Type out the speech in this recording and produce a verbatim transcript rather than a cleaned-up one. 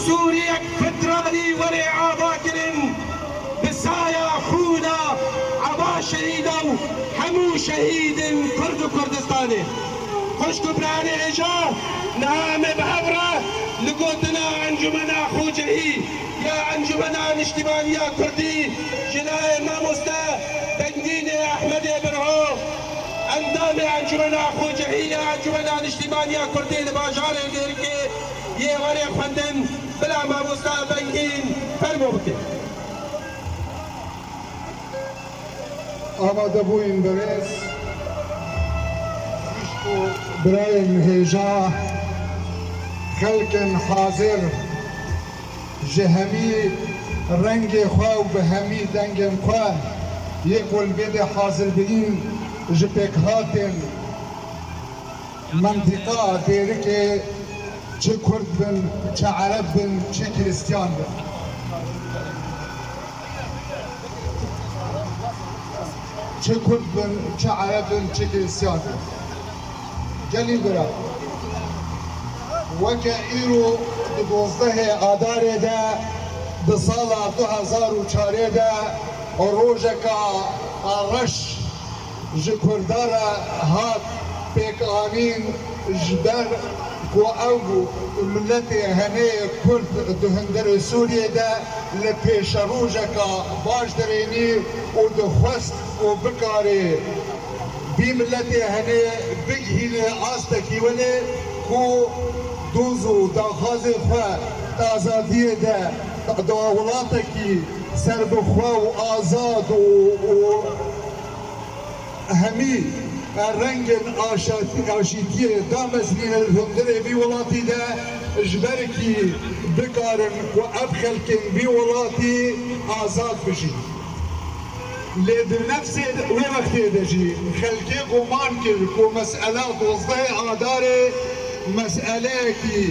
Sûriyek federalî were avakirin bi saya xûna eva şehîda û hemû şehîdên Kurd û Kurdistanê. Xwişk û birayê hêja, niha em ê bi hev re li gotina Encûmena Xwecihî ya Encûmena Niştîmaniya Kurdî ji layê mamoste Bengînê Ehmedê Birho, endamê Encûmena Xwecihî ya Encûmena Niştîmaniya Kurdî li bajarê Dêrikê yê were xwendin. Bila mamosta Bengîn fermo bike. Amadebûyîn berêz, xwişk û birayên hêja, xelkên hazir, ji hemî rengê xwe û bi hemî dengên xwe yê ku li vê de hazir bûyîn, ji pêkhatên mentiqa Dêrikê, çi Kurd bin, çi Ereb bin, çi Krîstiyan bin. Çi Kurd bin, çi Ereb bin, çi Krîstiyan bin. Gelî bira, weke îro di dozdehê Adarê de, di sala du hezar û çarê de rojeka reş ji Kurda re hat pêkanîn, ji ber ku ew miletê henê Kurd di hundirê Sûriyê de li pêşerojeka baş dirênî û dixwest ku bikarê vî miletê henê bigihîne astekî winê ku doz û daxwazê xwe di azadiyê de, di welatekî serbixwe û azad û, û hemî rengên aşa-, aşîtiyê damezinîne li hundirê vî welatî de, ji ber kî bikarin ku ev xelkên vî welatî azad bijîn. Lê di nefsê wê wextê de jî xelkê guman kir ku mesela dozdehê Adarê meseleyekî